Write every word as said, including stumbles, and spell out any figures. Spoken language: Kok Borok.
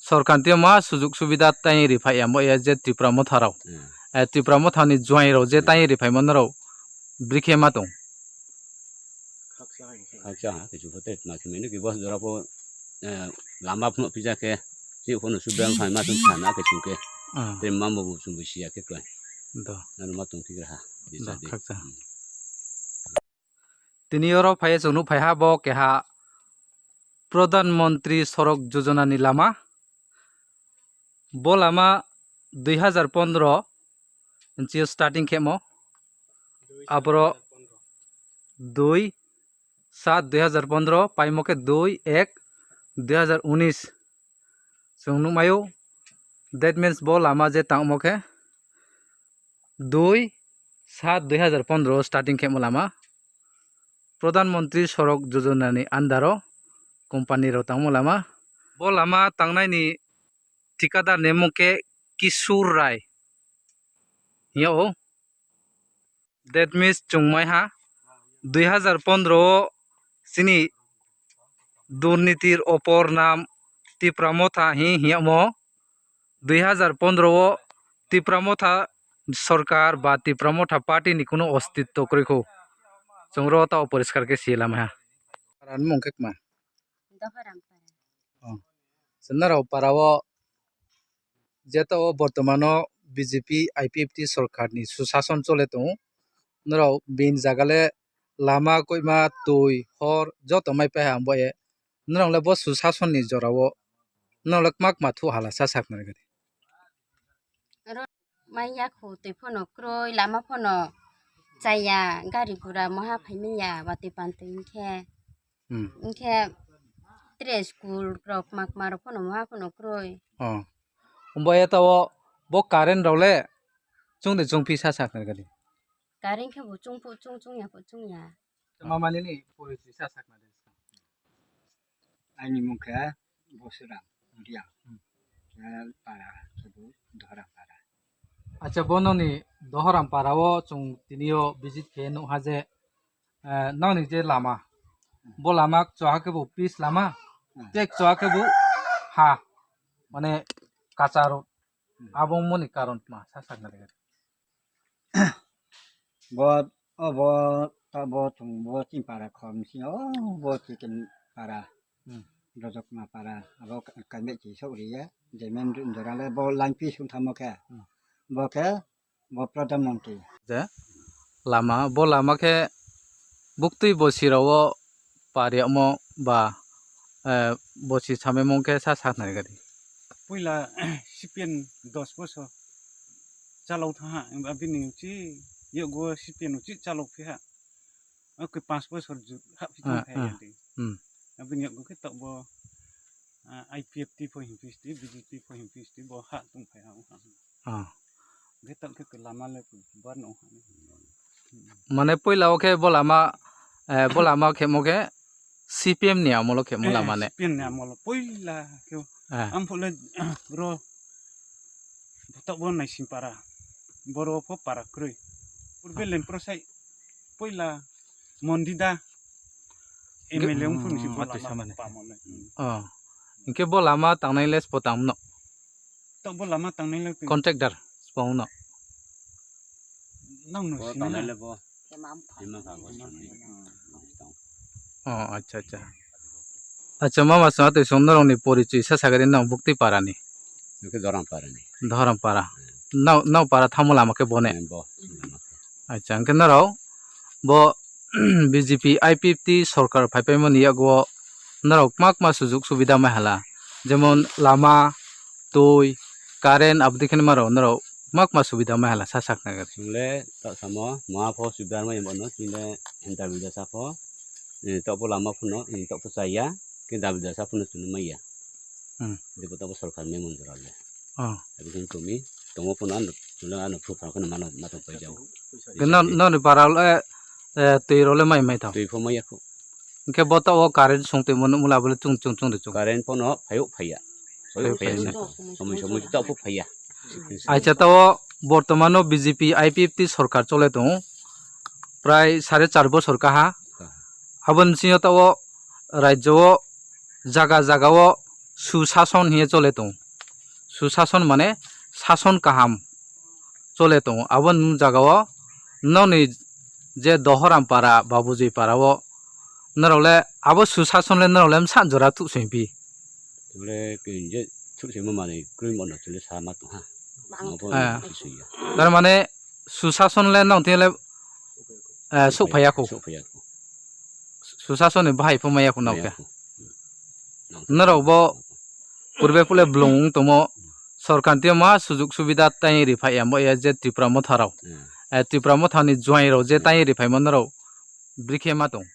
Sorkar twi ma sujuk subida tai ri phai ya mo ya je Tipra Motha rok. Hmm. Eh, Tipra Motha ni juai rok je Hmm. tai ri phai mo norok bwrwi khe ma tong. Khaksa ha kichu phote ma khimenu ki bos jora pho, eh, lama phno pija khe si phno subida phai ma tong sana kichu khe. Ah. Te mambo bo chumbo siya khe koi. Do. Ano ma tong thik raha. Do, khaksa. Hmm. Tini oro phai chwng nuk phai ha bo keha Pradhan Mantri Sorok Yojana ni lama. Bo lama dui hazar pondro inchi starting khemo. Aboro dui sat dui hazar pondro paimo khe dui ek dui hazar unis. Chwng nukmaio, that means bo lama je tangmo khe dui sat dui hazar pondro starting khemo lama. Pradhan Mantri Sorok Yojana ni under o company rok tangmo lama. Bo lama tangnai ni thikadar ni mung khe Kishore Rai. Hiya o. That means chwng mai ha dui hazar pondro o chini durnitir opor nam Tipra Motha hi hiyamo. Dui hazar pondro o Tipra Motha sorkar ba Tipra Motha party ni kuno ostitto kwrwi kho. Chwng ro ta oporiskar khe si lama ha. Para ni mung khe kma? Dohoram para. Oh. Norok para o jeto o bortomano B J P I P F T sorkar ni susason chole tongo. Norok bini jaga le lama koima twi hor joto mai pai ha bo e. Norok le bo susason ni jora o norok le kma kma thu hala sa sak nai gari. Maya khu twi phano kroi, lama phano chaya, gari gura moha phaimaya, watwi pantwi hinkhe. Hmm. Hinkhe tre school rok mak marok phano moha phano kroi. Oh. Umbai eta o bo current rok le chwng de chwng phi sa sa khnai gadi. Current khe bo chwng phu chwng, chwng ya phu chwng ya. Mama nini porichoi sa sa khnai de. Ani mung khe Bosuram, Riang. Hmm. Khe para khe bo Dohoram para. Acha, bo noni Dohoram para o chwng tini o visit khe nukha je, eh, noni je lama, bo lama chwha khe bo pis lama, hmm, tei chwha khe bo ha, mane kachar, hmm, abo moni karon tma sa sakna rega. Bo, o bo, ta bo chwng bo chini para khor misi o bo chicken para. Hmm. Rojak ma para abo ka-, kaimai chi sok riya. Jemen jora le bo line pi sung thamo khe. Hmm. Bo khe bo Pradhan Mantri. Je lama, bo lama khe buktui bosi rao par yamo ba, eh, bosi samemung khe sa saknai gari. Puila C P M dos bosor chalok tha ha, abini uchi yogo C P M uchi chalok phi ha. Oke, panch bosor ju-, ha phi tong ah, phai ah, ya de. Hmm. Abini yogo khe tok bo, ah, I P F T pho him phi sti, B J P pho him phi sti, bo ha tong phai ha, ha. Ah. Khe tok khe lama le bar no ha. Mane puila o khe bo lama, eh, bo lama khe mo khe C P M ni amolo khe mo lama ne. Eh, C P M ni amolo puila khe. Eh. Am phole ro Bwtokbo naising para, boro pho para kwrwi. Purbe lem prosai puila Mondida M L A wngphuru si bo lama pamole. Oh. Hinkhe bo lama tangnai le spo tangno? Tok bo lama tangnai le contractor spo wngno? Nang no bo sinina. Tangnai le bo. Hima kha bo sinina. Oh, acha, acha. Acha, mama, chwng twi chwng norokni porichoi sa sagadi nang buktwi parani? Hwnkhe Doram parani. Doram para. Nao, nao para tamo lama khe bone? Eh, bo. Acha, hwnkhe norok bo B J P I P F T sorkar phaipaimani yago norok kma kma sujuk subida mai hala. Jemon lama, twi, current, aboni khe norok, norok kma kma subida mai hala sa sakna gari. Chwng le ta samo, ma pho subida mai bono, chwng le interview da sa pho. Eh, tok bo lama phano, eh, tok bo chaya, khe dabi da sa phano chwng maya. Hmm. Debo tok bo sorkar ni monjora le. Oh. Abi khe tumi, tongo phano ano, chwng ano phuru phano mano, mato pai jago. Khe no, no ni para le, eh, twi role mai mai tho. Twi pho maya kho. Hwnkhe bo tok o current song twi mano mula bole chung chung chung de chung. Current phano phayo phaya. Phayo phaya. Somoi somoi tok pho phaya. Acha, tao bortomano B J P I P F T sorkar chole tongo. Prai sare char bosor kaha. Aboni bisingo tao rajyo o jaga jaga o Susason hiye chole tongo. Susason mane sason kaham chole tongo. Abo nwng jagao noni je Dohoram para, Babujui para o norok le abo susason le norok le msa jora tuksong pi. Chole ke je tuksong ma mane kroi mo no chole sa ma tong ha. Bang. Abo Ah. Suya. Tar mane susason le nong tele, eh, sok phaya ko. Sok phaya ko. Susason ni bahai pho maya ko nong ke. Maya ko. Norok bo purbe pule blung wng tongmo, sorkar tio ma sujuk subida tai ri phai ya mo ya je Tripura motha rok. Hmm. Eh, Tripura motha ni juai rok je Hmm. tai ri phai mo norok brikhe ma tong.